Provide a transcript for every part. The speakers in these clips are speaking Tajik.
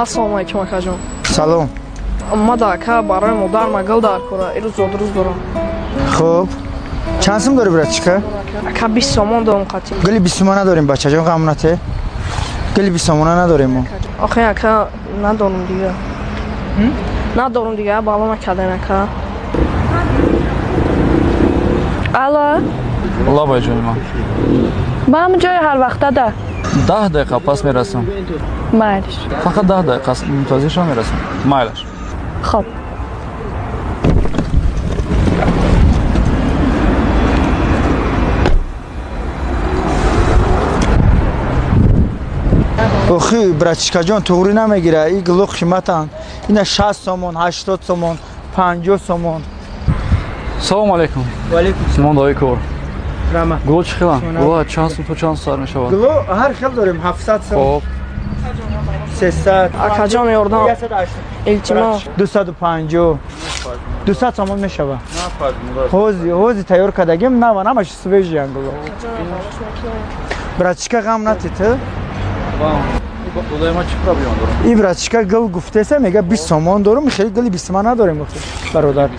Ассалому алайкум акаҷон. Салом. Ма да ака барои модар ма гул дар кора. Ирӯз зодрӯз дорам. Хуб. Чанд сум дорӣ братчика? Ака 20 сомон дорам қатъи. Гули 20 сомона надорем бачаҷон, ғам нате. Гули 20 сомона надорем мо. Охе ака надорам дига. Надорам дига, бало накардем ака. Алло. Лабай ҷони ман. Ба ҳамин ҷои ҳар вақта да. 10 дақиқа пас мерасам. Майлиш. Фақат 10 дақиқа мунтазир шав мерасам. Майлаш. Хоб. Охи братчикаҷон туғрӣ намегира. И гуло қиматанд. Ина 60 сомон, 80 сомон, 50 сомон. Салом алейкум. Ва алейкум салом. Мондаи кор. Рама. Гуло чӣ хеланд? Гуло чанд сум то чанд сар мешавад? Гуло ҳар хел дорем 700 сом. Хоб. 300. Акаҷон ёрдам. Илтимос. 250. 200 сомон мешавад. Ҳози тайёр кардагим, нава намаш свежий гуло. Братчика ғам натӣ ту? Додои ман чӣ проблема дорам? И братчика гул гуфтеса, мега 20 сомон дорум, хеле гули 20 сомон надорем бародар.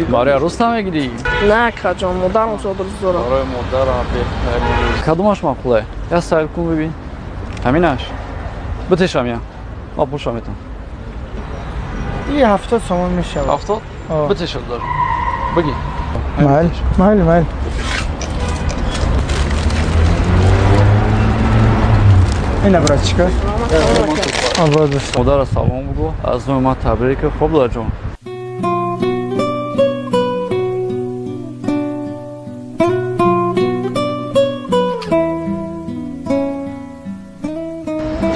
Барои арӯс намегирӣ? Не акаҷон, модарам зодрӯз дорам. Барои модарам беҳтарин. Кадомаш маъқуле? Я сайр кун бибин. Ҳаминаш? Битешам я. Ман пулша метам. И 70 сомон мешавад. 70? Битеша додор. Бигӣ. Майл, майл, майл. Ина братчика. Обод бош. Модара салом бугу. Аз номи ман табрик. Хоб додарҷон.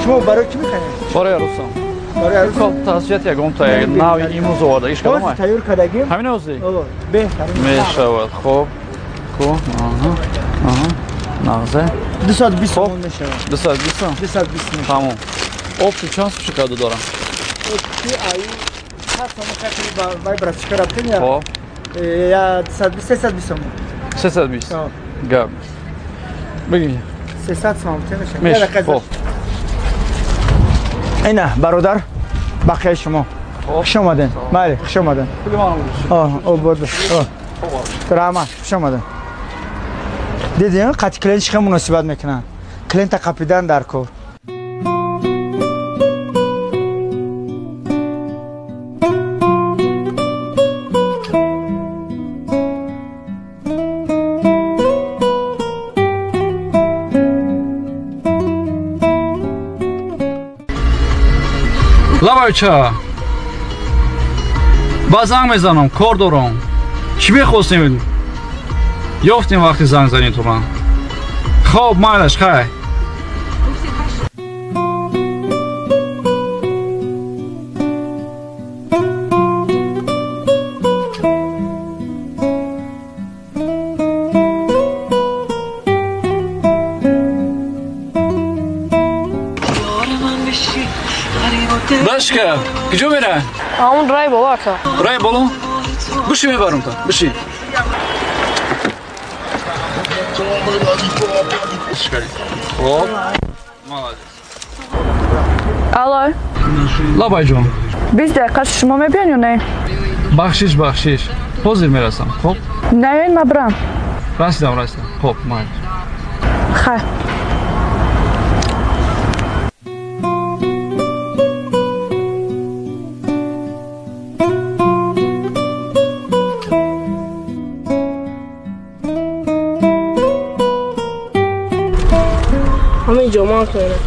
Шумо барои кӣ мехаред? Барои арӯсам. Барои арӯсам? Тасҷият ягон та нави имрӯз оварда. Иш кадом? Тайёр кардагим. Ҳамин ҳозир? Беҳтарин. Мешавад. Хоб. Ку. Аҳа. Аҳа. Нағзе. 220 сомон мешавад. 220 сом? 220 мешавад. Тамом. Опти чанд сум шикарда дорам? Опти ай 100 сомон хатри бай братчика рафтем я. Хоб. Я 220 320 сомон. 320. Гап. Бигӣ. 300 сомон мешавад. Хоб. Ина бародар, бақияи шумо. Хуш омадед. Бале, хуш омадед. Обод бош. Раҳмат, хуш омадед. Дидем, қати клиент чӣ хел муносибат мекунанд. Клиента қапидан дар кор. Лабайча. Ба занг мезанам, кор дорам. Чӣ мехостем? Ёфтем вақти занг занӣ ту ман. Хоб, майлаш, хай. Дашка, куҷо мера? Ҳамон рай боло ака. Рай боло? Биши мебарам та, биши. Хоб. Молодец. Алло. Лабайҷон. 20 дақиқа шумо мебиён ё не? Бахшиш, бахшиш. Ҳозир мерасам, хоб? Наёин, ма бирам. Расидам, расидам. Хоб, майли. Хай. Ҳамин ҷо ман кунем.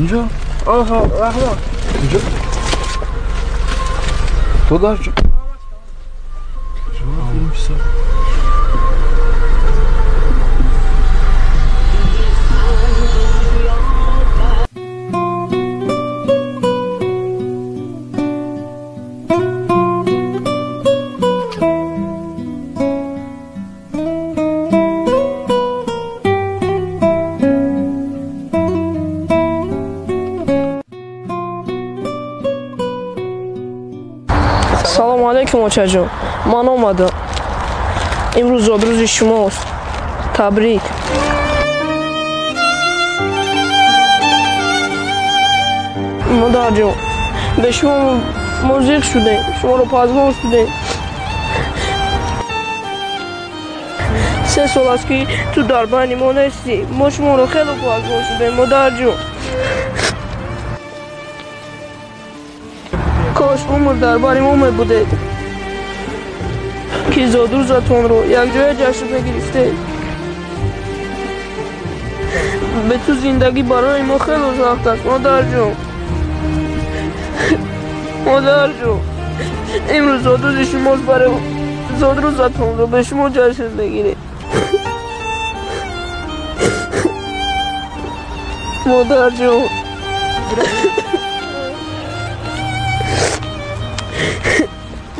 Инҷо? Оҳо, раҳмат. Инҷо? Ту дар ҷо? Салому алейкум очаҷон. Ман омадам. Имрӯз зодрӯзи шумост. Табрик. Модар ҷон, ба шумо мо зиқ шудем, шуморо пазмон шудем. 3 сол аст ки ту дар байни мо нестӣ. Мо шуморо хеле пазмон шудем, модар ҷон. Кош умр дар бари мо мебудед, ки зодрӯзатонро якҷоя ҷашн мегирифтед. Бе ту зиндагӣ барои мо хеле сахт аст, модар ҷон. Модар ҷон, имрӯз зодрӯзи шумост, барои зодрӯзатонро ба шумо ҷашн мегирем. Модар ҷон,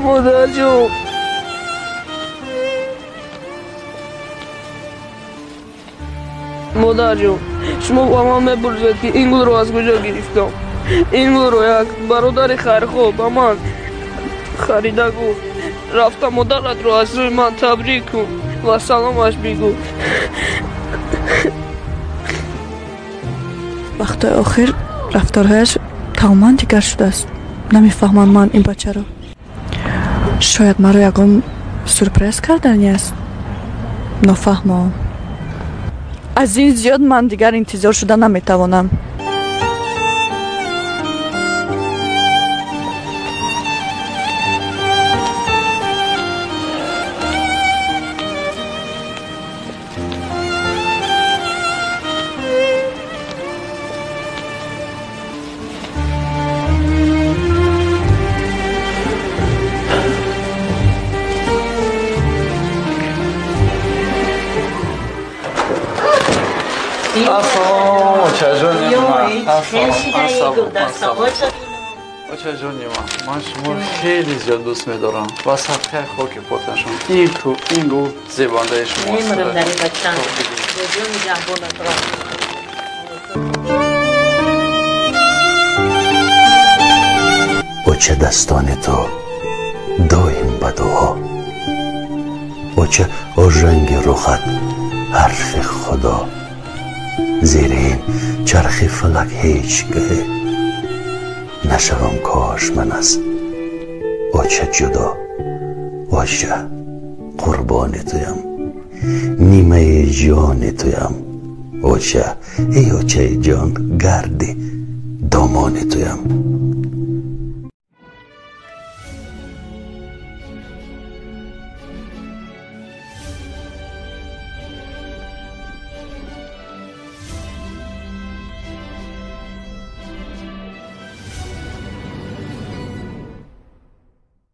модар ҷон. Модар ҷон, шумо ба ман мепурсед, ки ин гулро аз куҷо гирифтам. Ин гулро як бародари хайрхоҳ ба ман харида гуфт: рафта модаратро аз рӯи ман табрик кун ва саломаш бигӯ. Вақтҳои охир рафторҳояш тамоман дигар шудааст. Намефаҳмам ман ин бачаро. Шояд маро ягон сюрприз кардани аст. Нофаҳмам. Аз ин зиёд ман дигар интизор шуда наметавонам. Очаҷони ман, ман шуморо хеле зиёд дӯст медорам ва садқаи хоки поташон. Ин ту, ин гул зебандаи шумост. Оча, дастони ту доим ба дуо. Оча, ожанги рухат ҳарфи Худо. Зери ин чархи фалак ҳеҷ гаҳе нашавам кош ман аз оча ҷудо. Оча, қурбони туям, нимаи ҷони туям. Оча, эй очаи ҷон, гарди домони туям.